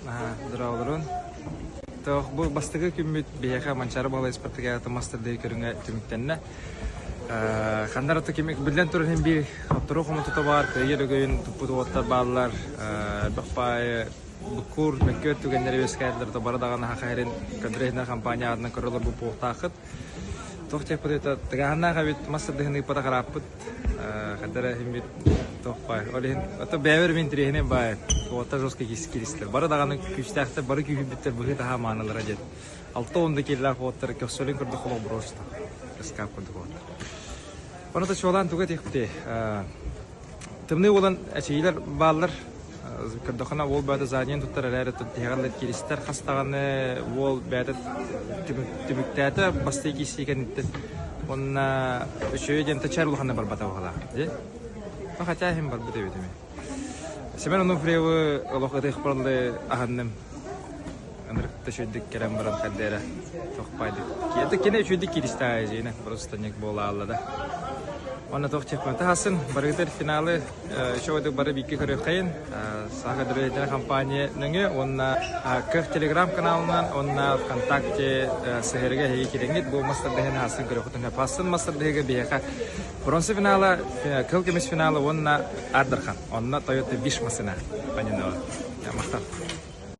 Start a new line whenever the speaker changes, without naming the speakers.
Наһаа дорооболорун. Тоох бу бастакы күммүт биһиэхэ Манчаары Баһылай спартакиадата мастер көрүҥэ түмүктэннэ. Ханна эрэ кими биллэн турар иһин биир хотторуу хомутута баар, кыайыы өрөгөйүн туппут уолаттар бааллар. Элбэх баайы буккуур, мөккүөр түгэннэри үөскээтилэр, бары даҕаны саха сирин көрдөрө компания аатынан көрө олорбут буолуохтааххыт. Туох диэхпитий, тыгааһыннаах эбит, мас тардыһын ыыппатах ырааппыт. Ханна эрэ иһин туох баай. Ол иһин ото бэйэбэр мин интэриэһинэй баай. Уоттар жестко киристэр. Бары даҕаны күүстээхтэр, бары күүһүрбүттэр быһыы-таһаа маанылара диэн. 60 да киилэлээх уоттар көхсөлүн курдук олох просто. Ыскаап курдук уоттар. Ону да чуолаан тугу этиэхпитий? Тымныы буолан эчэйиилэр бааллар. Көрдөххүнэ уол бэйэтэ заднийын туттар эрээри тиһэҕэр кииристэр хас даҕаны уол бэйэтэ түмүктээтэ бастакы киирсии кэнниттэн уонна үчүгэй диэн чэр улаханна барбата баҕалаах дии. Хотя иһин барбыт эбит эми. Семен Онуфриевы олох ытыахпар аһынным. Ынырык да үчүгэйдик кэлэн баран хайда эрэ тохпайдык. Это кини үчүгэйдик кииристэҕэ дьиэнэ просто ник буола аалла да. Уонна туох чемпионата хасын барыгытыр финалы үчүгэйдик бары бииргэ көрүөххэйин. Саха Дрейдер компания нөҥүө уонна Көх телеграм каналынан уонна ВКонтакте сыһыарыга эһиги кирэҥҥит бу мастер-дыһыны хасын көрүөххүтүн Пассын мастер-дыһыга биһиэхэ бронза финала, кыл көмүс финала уонна Ардархан. Онно Toyota Wish масына панинова. Махтал.